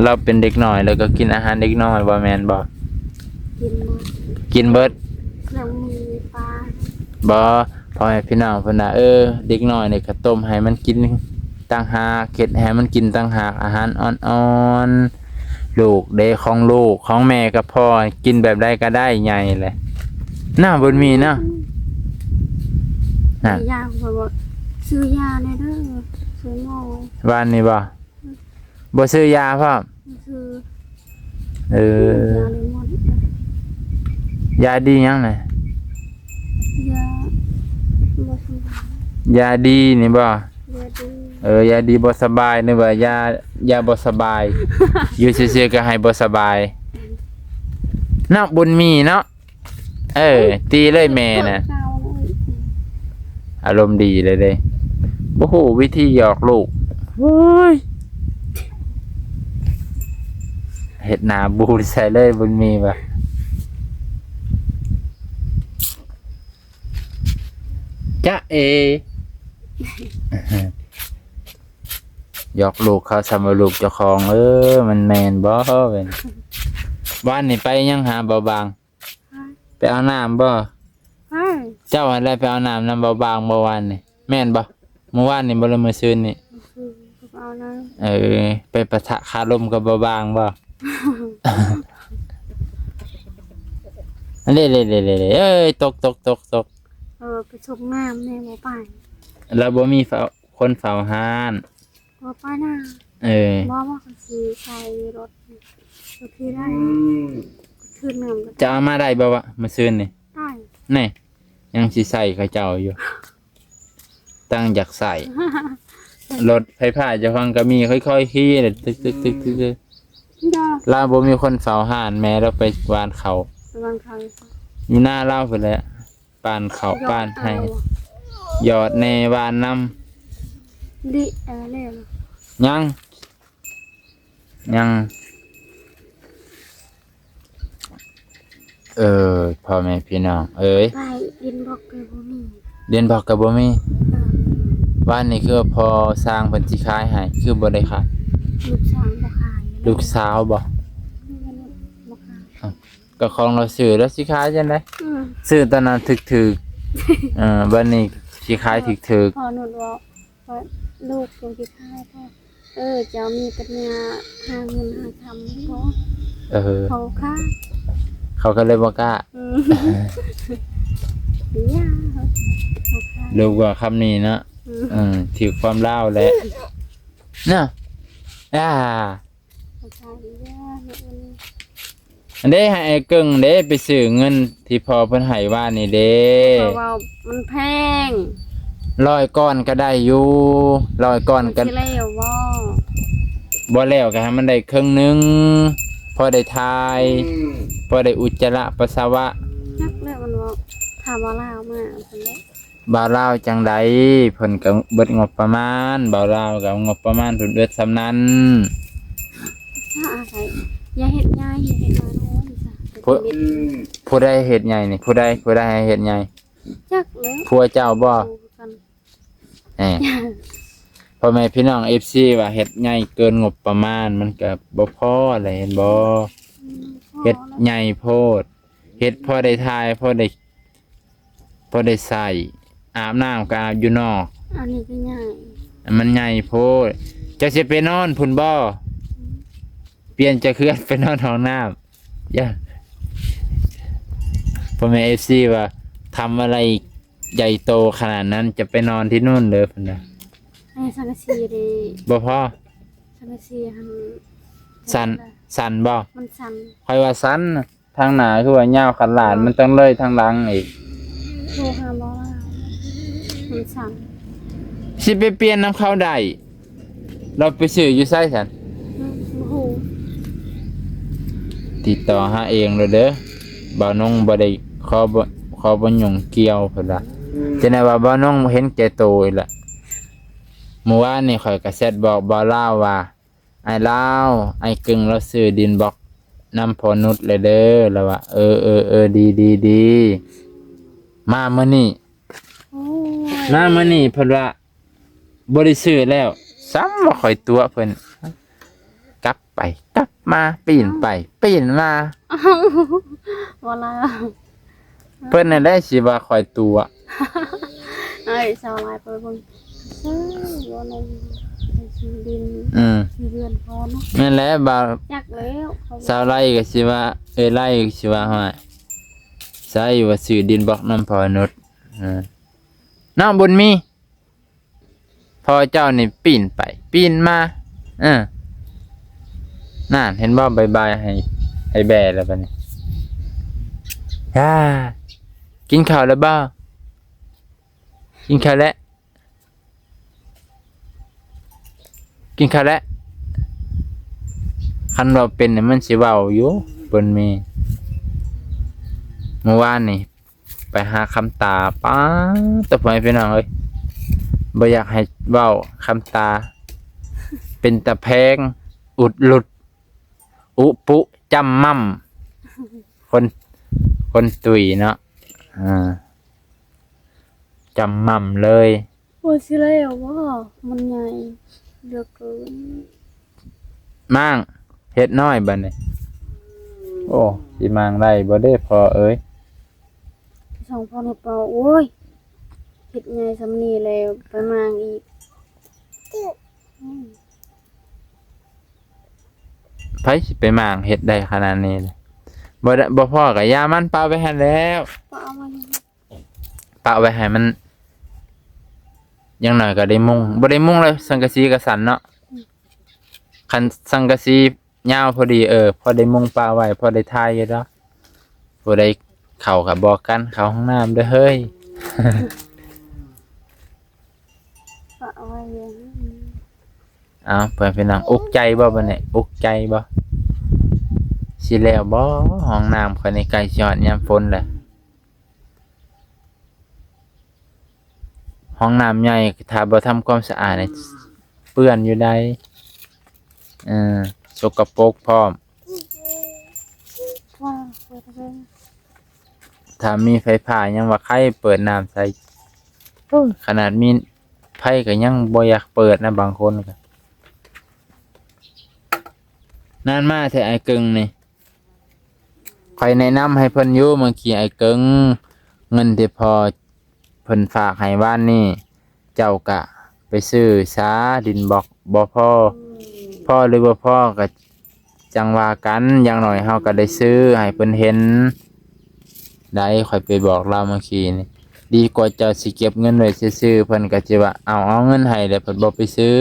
ລາວເປັນເດັກນ້ອຍ ລາວກໍກິນອາຫານເດັກນ້ອຍ ບໍ່ແມ່ນບໍ່? ກິນໝົດ ກິນເບິດ ເຄື່ອງມີປາ. ບໍ່ ພໍ່ແມ່ພີ່ນ້ອງເພິ່ນວ່າ ເອີ ເດັກນ້ອຍນີ້ກໍຕົ້ມໃຫ້ມັນກິນຕ່າງຫາກ ເຮັດໃຫ້ມັນກິນຕ່າງຫາກ ອາຫານອ່ອນໆ. ລູກເດ້ ຂອງລູກ ຂອງແມ່ກັບພໍ່ ກິນແບບໃດກໍໄດ້ ໃຫຍ່ແຫຼະ. ນ້ຳບຸນມີເນາະ ນັ້ນ ຢາ ຂ້ອຍວ່າ ຊື້ຢາແດ່ເດີ ຊື້ໝໍ. ວານນີ້ບໍ່? ບໍ່ຊື້ຢາພ້ອມ? ບໍ່ຊື້. ເອີ ຢາໄດ້ໝົດ. ຢາດີຫຍັງນະ? ຢາບໍ່ສະບາຍ. ຢາດີນີ້ບໍ່? ຢາດີ. ເອີ ຢາດີບໍ່ສະບາຍ ນຶກວ່າຢາ ຢາບໍ່ສະບາຍ. ຢູ່ຊື່ໆກໍໃຫ້ບໍ່ສະບາຍ. ເນາະ ບຸນມີເນາະ. ເອີ ຕີເລີຍແມ່ນະ. ອາລົມດີເລີຍເດ້ ບໍ່ຮູ້ວິທີຫຍອກລູກ. ໂອ້ຍ ເຮັດໜ້າບູດໃສ່ເລີຍບຸນມີວ່າ ຈະເອ ຫຍອກລູກເຂົາສ່ຳວ່າລູກເຈົ້າຂອງ. ເອີ ມັນແມ່ນບໍ່ເວີ້ຍ? ວານນີ້ໄປຫຍັງຫາເບົາບາງ? ໄປເອົານ້ຳບໍ່? ເຈົ້າຫັ້ນແຫຼະໄປເອົານ້ຳນຳເບົາບາງບໍ່ວານນີ້ ແມ່ນບໍ່? ມື້ວານນີ້ບໍ່ ຫຼືມື້ຊືນນີ້? ເອີ ໄປປະທະຄາລົມກັບເບົາບາງບໍ່? ອັນນີ້ ເອີຍ ຕົກ ຕົກ ຕົກ ຕົກ. ເອີ ໄປຊົກນ້ຳແດ່ບໍ່ໄປ. ລາວບໍ່ມີເຝົ້າ ຄົນເຝົ້າຮ້ານ. ບໍ່ໄປນະ. ເອີ ບໍ່ ບໍ່ ຂ້ອຍຊິໃສ່ລົດ ລົດທີ່ໄດ້ ອືມ ຄືນໜຶ່ງ. ຈະເອົາມາໄດ້ບໍ່ວະ ມື້ຊືນນີ້? ໄດ້. ແນ່ ຍັງຊິໃສ່ເຂົາເຈົ້າຢູ່ ຕັ້ງຢາກໃສ່. ລົດໄຟຟ້າເຈົ້າຂອງກໍມີ ຄ່ອຍໆຂີ່ ຕຶກໆໆໆ. ລາວບໍ່ມີຄົນເຝົ້າຮ້ານ ແມ່ລາວໄປຫວ່ານເຂົ້າ ໄປຫວ່ານເຂົ້າ ຢູ່ນາລາວພຸ້ນແຫຼະ. ປານເຂົ້າປານໄຮ່ ຫຍອດແດ່ຫວ່ານນຳ. ຍັງ ຍັງ. ເອີ ພໍ່ແມ່ພີ່ນ້ອງເອີຍ ໄປ ດິນບລັອກກໍບໍ່ມີ ດິນບລັອກກໍບໍ່ມີ. ເອີ ວານນີ້ຄືພໍ່ຊ່າງເພິ່ນຊິຂາຍໃຫ້ ຄືບໍ່ໄດ້ຂາຍ? ລູກສາວບໍ່ຂາຍ ລູກສາວບໍ່? ບໍ່ຂາຍ. ເອົ້າ ກໍຂອງລາວຊື້ ລາວຊິຂາຍຈັ່ງໃດ? ອືມ ຊື້ຕອນນັ້ນຖືກໆ ເອີ ບາດນີ້ຊິຂາຍຖືກໆ. ພໍ່ນຸດເວົ້າ ວ່າລູກຈັ່ງຊິຂາຍ ເອີ ເຈົ້າມີປັນຍາຫາເງິນຫາຄຳບໍ່? ເອີ ເຂົາຂາຍ ເຂົາກໍເລີຍບໍ່ກ້າ. ອືມ ເອີ ຢ່າ ເຂົາຂາຍ ລູກວ່າຄຳນີ້ເນາະ. ອືມ ເອີ ຖືກຄວາມລາວແຫຼະເນາະ. ອ່າ ເຂົາຂາຍຢ່າເນາະ. ອັນເດ້ ໃຫ້ອ້າຍເກິ່ງເດ້ ໄປຊື້ເງິນທີ່ພໍ່ເພິ່ນໃຫ້ວານນີ້ເດ້. ເຂົາເວົ້າມັນແພງ ຮ້ອຍກ້ອນກໍໄດ້ຢູ່ ຮ້ອຍກ້ອນກໍ ມັນຊິແລ້ວບໍ່? ບໍ່ແລ້ວກໍໃຫ້ມັນໄດ້ເຄິ່ງໜຶ່ງ ພໍໄດ້ຖ່າຍ ອືມ ພໍໄດ້ອຸດຈະລະປັດສະວະ. ຈັກແລ້ວ ມັນເວົ້າ ຖ້າວ່າລາວມາ ເອົາຊັ້ນແຫຼະ. ບ່າວລາວຈັ່ງໃດ ເພິ່ນກໍເບິດງົບປະມານ ບ່າວລາວກໍງົບປະມານເພິ່ນເບິດສ່ຳນັ້ນ. ຖ້າອາໄສ ຢ່າເຮັດໃຫຍ່ ຢ່າເຮັດນ້ອຍ ໂອ້ຍ ຜູ້ ຜູ້ໃດເຮັດໃຫຍ່ນີ້ ຜູ້ໃດ ຜູ້ໃດໃຫ້ເຮັດໃຫຍ່? ຈັກແຫຼະ ຜົວເຈົ້າບໍ່? ແນ່ ພໍ່ແມ່ພີ່ນ້ອງເອັຟຊີວ່າເຮັດໃຫຍ່ເກີນງົບປະມານ ມັນກໍບໍ່ພໍແຫຼະ ເຫັນບໍ່? ອືມ ເຮັດໃຫຍ່ໂພດ ເຮັດພໍໄດ້ຖ່າຍ ພໍໄດ້ ພໍໄດ້ໃຊ້ ອາບນ້ຳກໍອາບຢູ່ນອກ. ອັນນີ້ກໍໃຫຍ່ ອັນມັນໃຫຍ່ໂພດ ເຈົ້າຊິໄປນອນພຸ້ນບໍ່? ອືມ ປ່ຽນຈາກເຮືອນໄປນອນຫ້ອງນ້ຳ. ຢ່າ ພໍ່ແມ່ເອັຟຊີວ່າ ທຳອະໄລໃຫຍ່ໂຕຂະໜາດນັ້ນ ຈະໄປນອນທີ່ນູ້ນເດີ ເພິ່ນວ່າ. ອັນນີ້ສັງກະສີເດ້ ບໍ່ພໍ ສັງກະສີຫັ້ນ ສັ່ນ ສັ່ນບໍ່? ມັນສັ່ນ ຂ້ອຍວ່າສັ່ນ. ທາງໜ້າຄືວ່າຍາວຂະໜາດ ມັນຕ້ອງເລີຍທາງຫຼັງອີກ. ໂທຫາໝໍລາວ ມັນສັ່ນ ຊິໄປປ່ຽນນຳເຂົາໄດ້ ລາວໄປຊື້ຢູ່ໃສຊັ້ນ? ອືມ ບໍ່ຮູ້ ຕິດຕໍ່ຫາເອງໂລດເດີ. ບ່າວນົງບໍ່ໄດ້ຂໍ ຂໍບໍ່ຫຍຸ້ງກ່ຽວ ເພິ່ນວ່າ. ອືມ ຈັ່ງໃດວ່າບ່າວນົງເຫັນແກ່ໂຕອີກລະ. ມື້ວານນີ້ຂ້ອຍກໍແຊັດບອກບ່າວລາວວ່າ ອ້າຍລາວ ອ້າຍເກິ່ງລາວຊື້ດິນບລັອກນຳພໍ່ນຸດແລ້ວເດີ ລາວວ່າ. ເອີ ເອີ ເອີ ດີ ດີ ດີ ມາມື້ນີ້ ໂອ້ຍ ມາມື້ນີ້ເພິ່ນວ່າບໍ່ໄດ້ຊື້ແລ້ວ ຊ້ຳວ່າຂ້ອຍຕົວະເພິ່ນ ກັບໄປກັບມາ ປີ້ນໄປປີ້ນມາ. ອ້າວ ບໍ່ລະ ເພິ່ນນັ້ນແຫຼະຊິວ່າຂ້ອຍຕົວະ. ເອີຍ ຊາວລາຍເປີດເບິ່ງ ເອີຍ ບໍ່ແມ່ນ ຊື້ດິນ ອືມ ຊື້ເຮືອນພໍເນາະ. ແມ່ນແຫຼະ ບ່າວ ຈັກແລ້ວ ຊາວໄລກໍຊິວ່າ ເອີຍ ໄລກໍຊິວ່າ ຫ້ອຍ ໃສວ່າຊື້ດິນບລັອກນຳພໍ່ນຸດ ເອີ ນ້ອງບຸນມີ. ພໍ່ເຈົ້ານີ້ປີ້ນໄປປີ້ນມາ ເອີ ນັ້ນ ເຫັນບໍ່? ບາຍບາຍໃຫ້ ໃຫ້ແບະແລ້ວບາດນີ້. ອາ ກິນເຂົ້າແລ້ວບໍ່? ກິນເຂົ້າແລ້ວ ກິນເຂົ້າແລ້ວ. ຄັນເວົ້າເປັນນີ້ມັນຊິເວົ້າຢູ່ ເພິ່ນມີ ມື້ວານນີ້ ໄປຫາຄຳຕາ ປາດໂທ້ ພໍ່ແມ່ພີ່ນ້ອງເອີຍ ບໍ່ຢາກໃຫ້ເວົ້າ ຄຳຕາ ເປັນຕາແພງ ອຸດຫຼຸດ ອຸປຸ ຈຳໝ່ຳ ຄົນ ຄົນຕຸ້ຍເນາະ ອ່າ ຈຳໝ່ຳເລີຍ. ໂອ້ຍ ຊິແລ້ວບໍ່? ມັນໃຫຍ່ເຫຼືອເກີນ. ມ້າງ ເຮັດນ້ອຍບາດນີ້. ໂອ້ ຊິມ້າງໄດ້ບໍ່ເດ້ພໍ່ເອີຍ? ສອງພັນຫົກເປົ່າ. ໂອ້ຍ ເຮັດໃຫຍ່ສ່ຳນີ້ແລ້ວໄປມ້າງອີກ. ໃຜຊິໄປມ້າງເຮັດໄດ້ຂະໜາດນີ້? ບໍ່ໄດ້ ບໍ່ພໍກໍຢ່າມັນ ປະໄວ້ຫັ້ນແລ້ວ. ປະໄວ້ ປະໄວ້ໃຫ້ມັນ ຢ່າງໜ້ອຍກໍໄດ້ມຸງ ບໍ່ໄດ້ມຸງແລ້ວ ສັງກະສີກໍສັ່ນເນາະ. ອືມ ຄັນສັງກະສີຍາວພໍດີ ເອີ ພໍໄດ້ມຸງປະໄວ້ ພໍໄດ້ຖ່າຍຢູ່ດອກ. ຜູ້ໃດເຂົ້າກໍບອກກັນ ເຂົ້າຫ້ອງນ້ຳເດີເຮີ້ຍ. ປະໄວ້ ເອົາ ເພື່ອນພີ່ນ້ອງ ອຸກໃຈບໍ່ບາດນີ້? ອຸກໃຈບໍ່? ຊິແລ້ວບໍ່? ຫ້ອງນ້ຳຂ້ອຍນີ້ໃກ້ຊິຮອດຍາມຝົນແລ້ວ. ຫ້ອງນ້ຳໃຫຍ່ ຖ້າບໍ່ທຳຄວາມສະອາດນີ້ ເປື້ອນຢູ່ໃດ໋. ເອີ ສົກກະປົກພ້ອມ. ວ່າ ເປີດເບິ່ງ ຖ້າມີໄຟຟ້າຍັງວ່າໃຄເປີດນ້ຳໃສ່ ໂອ້ຍ ຂະໜາດມີໄຟກໍຍັງບໍ່ຢາກເປີດນະ ບາງຄົນກໍ ນານມາແທ້ອ້າຍເກິ່ງນີ້ ຂ້ອຍແນະນຳໃຫ້ເພິ່ນຢູ່ ເມື່ອກີ້ອ້າຍເກິ່ງ ເງິນທີ່ພໍ່ເພິ່ນຝາກໃຫ້ວານນີ້ ເຈົ້າກະໄປຊື້ຊາ ດິນບລັອກບໍ່ພໍ ພໍຫຼືບໍ່ພໍກະຈັ່ງວ່າກັນ ຢ່າງໜ້ອຍເຮົາກະໄດ້ຊື້ໃຫ້ເພິ່ນເຫັນໄດ໋ ຂ້ອຍໄປບອກລາວເມື່ອກີ້ນີ້ ດີກວ່າເຈົ້າຊິເກັບເງິນໄວ້ຊື່ໆ ເພິ່ນກະຊິວ່າ ເອົາ ເອົາເງິນໃຫ້ແລ້ວເພິ່ນບໍ່ໄປຊື້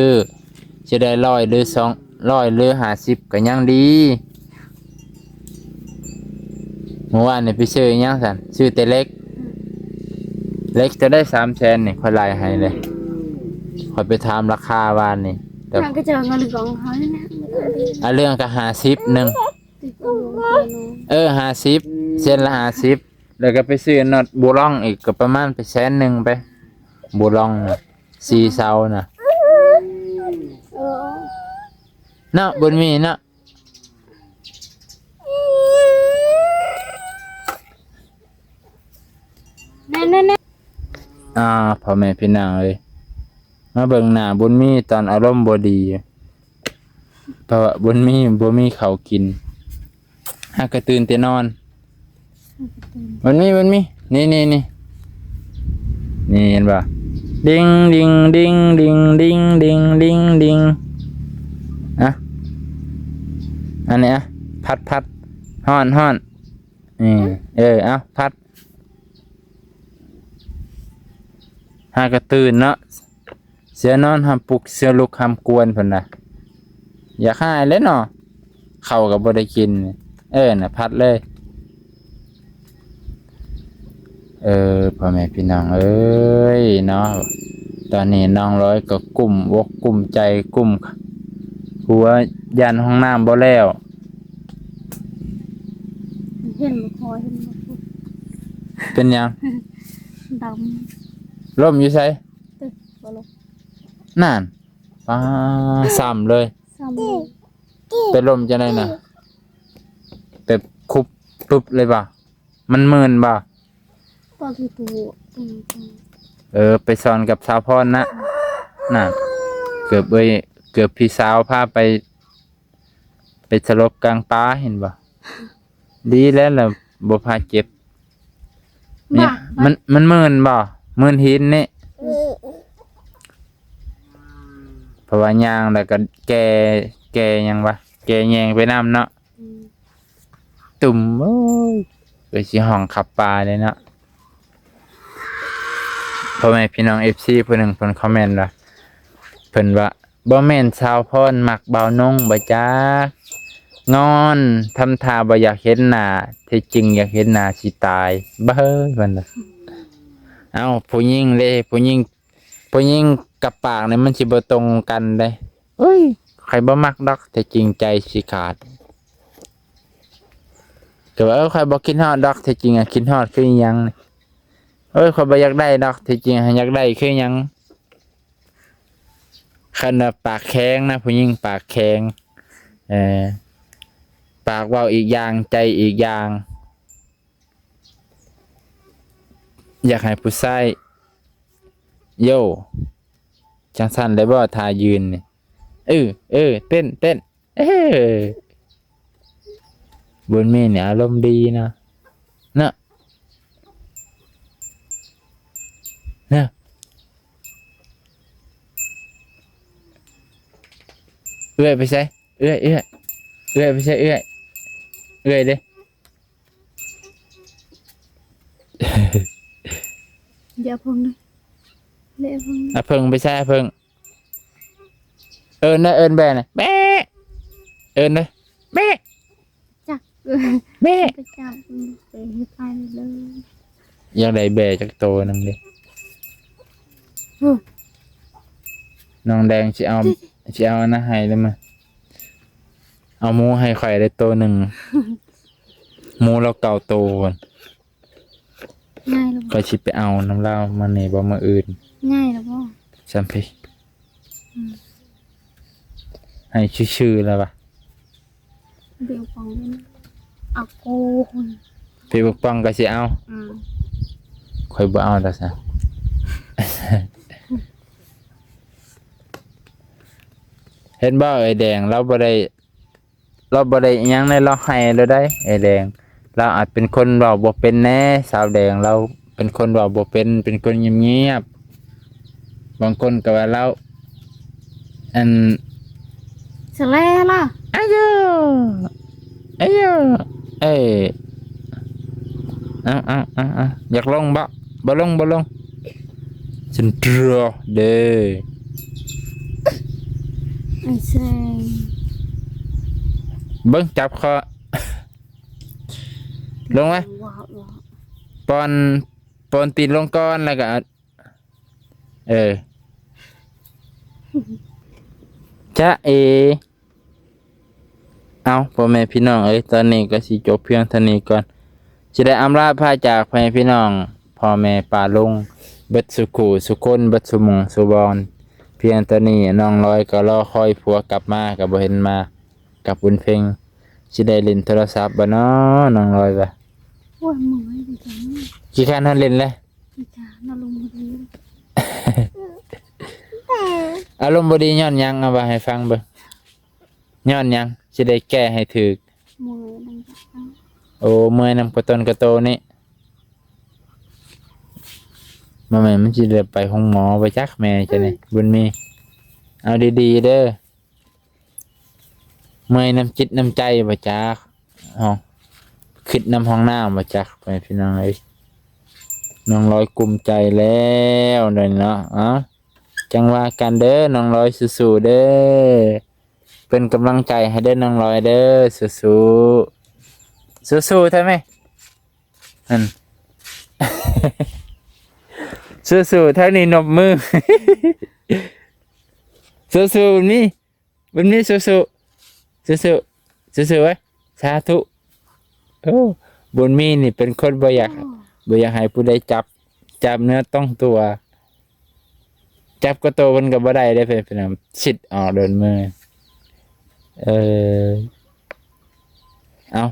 ຊິໄດ້ຮ້ອຍຫຼືສອງ ຮ້ອຍຫຼືຫ້າສິບກະຍັງດີ. ມື້ວານນີ້ໄປຊື້ອີ່ຫຍັງຊັ້ນ? ຊື້ແຕ່ເຫຼັກ ເຫຼັກເທົ່າໃດ? ສາມແສນນີ້ ຂ້ອຍໄລ່ໃຫ້ເລີຍ ຂ້ອຍໄປຖາມລາຄາວານນີ້ ແຕ່ ຫຍັງກໍຈະເອົາເງິນຂອງເຮົານີ້ນະ ອັນເລື່ອງກໍຫ້າສິບໜຶ່ງ ຕິດຕົກລົງກັນເນາະ ເອີ ຫ້າສິບ ເສັ້ນລະຫ້າສິບ ແລ້ວກໍໄປຊື້ນັອດບູລອງອີກ ກໍປະມານໄປແສນໜຶ່ງໄປ ບູລອງນະ ສີ່ເສົານະ ເອີ ເນາະ ບຸນມີເນາະ. ນັ້ນໆໆ ອ່າ ພໍ່ແມ່ພີ່ນ້ອງເອີຍ ມາເບິ່ງໜ້າບຸນມີຕອນອາລົມບໍ່ດີ ເພາະວ່າບຸນມີບໍ່ມີເຂົ້າກິນ ຫາກະຕື່ນແຕ່ນອນ ມັນມີ ມັນມີ ນີ້ ນີ້ ນີ້ ນີ້ເຫັນບໍ່? ດິງດິງດິງດິງດິງດິງດິງດິງ ອະ ອັນນີ້ ອະ ພັດ ພັດ ຮ້ອນ ຮ້ອນ ນີ້ ເອີ ເອົາ ພັດ ຫາກະຕື່ນເນາະ ເສືອນອນຫ້າມປຸກ ເສືອລຸກຫ້າມກວນ ເພິ່ນວ່າ ຢາກຮ້າຍແຫຼະເນາະ ເຂົ້າກໍບໍ່ໄດ້ກິນ ເອີ ນະ ພັດເລີຍ ເອີ ພໍ່ແມ່ພີ່ນ້ອງເອີຍເນາະ ຕອນນີ້ນ້ອງລອຍກໍກຸ້ມອົກກຸ້ມໃຈ ກຸ້ມຫົວ ຢ້ານຫ້ອງນ້ຳບໍ່ແລ້ວ ເຫັນບໍ່ພໍ ເຫັນບໍ່ພໍ ເປັນຫຍັງ? ດຳ ລົ້ມຢູ່ໃສ? ຕຶກບໍ່ລົງ ນັ້ນ ປາ ຊ້ຳເລີຍ ຊ້ຳເລີຍ ໄປລົ້ມຈັ່ງໃດນະ? ແບບຄຸບປຶບເລີຍບໍ່? ມັນມື່ນບໍ່? ປະຕູ ເອີ ໄປສອນກັບສາວພອນນະ ນັ້ນ ເກືອບເອີຍ ເກືອບພີ່ສາວພາໄປ ໄປສະຫຼົບກາງປ່າ ເຫັນບໍ່? ດີແລ້ວລະບໍ່ພາເຈັບ ນີ້ ບາດ ມັນ ມັນມື່ນບໍ່? ມື່ນຫີນນີ້ ອືມ ເພາະວ່າຍ່າງແລ້ວກໍແກ່ ແກ່ຫຍັງວະ ແກ່ແຍງໄປນຳເນາະ ອືມ ຕຸ່ມ ໂອ້ຍ ໄປຊິຮ້ອງຂັບປ່າເດ້ເນາະ ພໍ່ແມ່ພີ່ນ້ອງເອັຟຊີຜູ້ໜຶ່ງເພິ່ນຄອມເມັນວ່າ ເພິ່ນວ່າ ບໍ່ແມ່ນສາວພອນມັກບ່າວນົງບໍ່ຈັກ ງອນ ທຳທ່າບໍ່ຢາກເຫັນໜ້າ ແທ້ຈິງຢາກເຫັນໜ້າຊິຕາຍ ເບິ່ງ ເພິ່ນວ່າ ເອົ້າ ຜູ້ຍິງເດ້ ຜູ້ຍິງ ຜູ້ຍິງກັບປາກນີ້ມັນຊິບໍ່ຕົງກັນເດ້ ເອີຍ ຂ້ອຍບໍ່ມັກດອກ ແທ້ຈິງໃຈຊິຂາດ ກໍວ່າ ເອີ ຂ້ອຍບໍ່ຄິດຮອດດອກ ແທ້ຈິງອະຄິດຮອດຄືອີ່ຫຍັງ ເອີຍ ຂ້ອຍບໍ່ຢາກໄດ້ດອກ ແທ້ຈິງຫາຢາກໄດ້ຄືຫຍັງ ຄັນວ່າປາກແຂງນະ ຜູ້ຍິງປາກແຂງ ເອີ ປາກເວົ້າອີກຢ່າງ ໃຈອີກຢ່າງ ຢາກໃຫ້ຜູ້ຊາຍ ໂຢ ຈັ່ງຊັ້ນໄດ້ບໍ່ ທ່າຢືນນີ້ ເອີ ເອີ ເຕັ້ນ ເຕັ້ນ ເອີ ບຸນມີນີ້ອາລົມດີນະ ເນາະ ເນາະ ເອື້ອຍໄປໃສ? ເອື້ອຍ ເອື້ອຍ ເອື້ອຍໄປໃສ? ເອື້ອຍ ເອື້ອຍເດ້? ຢ່າເພິ່ງເດີ ເລະເພິ່ງ ອາເພິ່ງໄປໃສ? ອາເພິ່ງ ເອີ້ນເດີ ເອີ້ນແບະນະ ແບະ ເອີ້ນເດີ ແບະ ຈັກ ແບະ ໄປຈັບ ໄປເຮັດໄປເລີຍ ຢາກໄດ້ແບະຈັກໂຕໜຶ່ງເດ້ ອື ນ້ອງແດງຊິເອົາ ຊິເອົາອັນນັ້ນໃຫ້ເດີມາ ເອົາໝູໃຫ້ຂ້ອຍໄດ້ໂຕໜຶ່ງ ໝູລາວເກົ້າໂຕ ງ່າຍແລ້ວບໍ່? ຂ້ອຍຊິໄປເອົານຳລາວມື້ນີ້ບໍ່ ມື້ອື່ນ ງ່າຍແລ້ວບໍ່? ຊ່ຳພີ ອືມ ໃຫ້ຊື່ໆແລ້ວວະ ເບວຟັງ ອາໂກ ເປັ ຊິປກປ້ອງກໍຊິເອົາ. ອືມ ຂ້ອຍບໍ່ເອົາດອກຊະ. ເຫັນບໍ່ ເອື້ອຍແດງ ລາວບໍ່ໄດ້ ລາວບໍ່ໄດ້ອີ່ຫຍັງໃດ໋ ລາວໃຫ້ແລ້ວໃດ໋ ເອື້ອຍແດງ. ລາວອາດເປັນຄົນເວົ້າບໍ່ເປັນແດ່ ສາວແດງ ລາວເປັນຄົນເວົ້າບໍ່ເປັນ ເປັນຄົນງຽບໆ. ບາງຄົນກໍວ່າລາວ ອັນ ສະແລລະ ອາໂຍ ອາໂຍ ເອີ ເອົາໆໆໆ ຢາກລົງບໍ່? ບໍ່ລົງ ບໍ່ລົງ ຊັ້ນເດີ ໄອ້ແຊງ ເບິ່ງ ຈັບຄໍ ລົງມາ ວ້າວ ປ້ອນ ປ້ອນຕີນລົງກ່ອນ ແລ້ວກໍ ເອີ ຈະເອ. ເອົາ ພໍ່ແມ່ພີ່ນ້ອງເອີຍ ຕອນນີ້ກໍຊິຈົບພຽງເທົ່ານີ້ກ່ອນ ຊິໄດ້ອຳລາພາຈາກພໍ່ແມ່ພີ່ນ້ອງ ພໍ່ແມ່ປ້າລຸງ ເບິດສູ່ຄູ່ສູ່ຄົນ ເບິດສູ່ໝູ່ສູ່ບ່ອນ. ພຽງເທົ່ານີ້ ນ້ອງລອຍກໍລໍຄອຍຜົວກັບມາ ກໍບໍ່ເຫັນມາກັບບຸນເພັງ. ຊິໄດ້ຫຼິ້ນໂທລະສັບບໍ່ນໍ ນ້ອງລອຍວ່າ? ໂອ້ຍ ເມື່ອຍດີຈັງ ຂີ້ຄ້ານນອນຫຼິ້ນແລ້ວ. ອາຈານ ອາລົມບໍ່ດີ ອາລົມບໍ່ດີຍ້ອນຫຍັງ? ເອົາເວົ້າໃຫ້ຟັງເບິ່ງ ຍ້ອນຫຍັງ? ຊິໄດ້ແກ້ໃຫ້ຖືກ. ເມື່ອຍນຳ ໂອ້ ເມື່ອຍນຳກະຕົນກະໂຕນີ້. ບໍ່ແມ່ນມັນຊິໄດ້ໄປໂຮງໝໍບໍ່ຈັກແມ່ເຈົ້ານີ້ ບຸນມີ. ເອົາດີໆເດີ. ເມື່ອຍນຳຈິດນຳໃຈບໍ່ຈັກ ເຮົາຄິດນຳຫ້ອງນ້ຳບໍ່ຈັກ ພໍ່ແມ່ພີ່ນ້ອງເອີຍ. ນ້ອງລອຍກຸ້ມໃຈແລ້ວເດເນາະ. ເອົ້າ ຈັ່ງວ່າກັນເດີ ນ້ອງລອຍສູ້ໆເດີ ເປັນກຳລັງໃຈໃຫ້ເດີ ນ້ອງລອຍເດີ ສູ້ໆ ສູ້ໆແທ້ແມະ ຫັ້ນ ສູ້ໆ ທາງນີ້ນົບມື ສູ້ໆ ບຸນມີ ບຸນມີ ສູ້ໆ ສູ້ໆ ສູ້ໆເວີຍ ສາທຸ. ໂອ້ ບຸນມີນີ້ເປັນຄົນບໍ່ຢາກ ໂອ້ ບໍ່ຢາກໃຫ້ຜູ້ໃດຈັບ ຈັບເນື້ອຕ້ອງຕົວ ຈັບກະໂຕເພິ່ນກໍບໍ່ໄດ້ເດ້ ເພິ່ນ ເພິ່ນຊິດອອກໂດນມື. ເອີ ເອົາ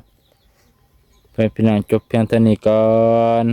ເພື່ອນພີ່ນ້ອງ ຈົບພຽງເທົ່ານີ້ກ່ອນ.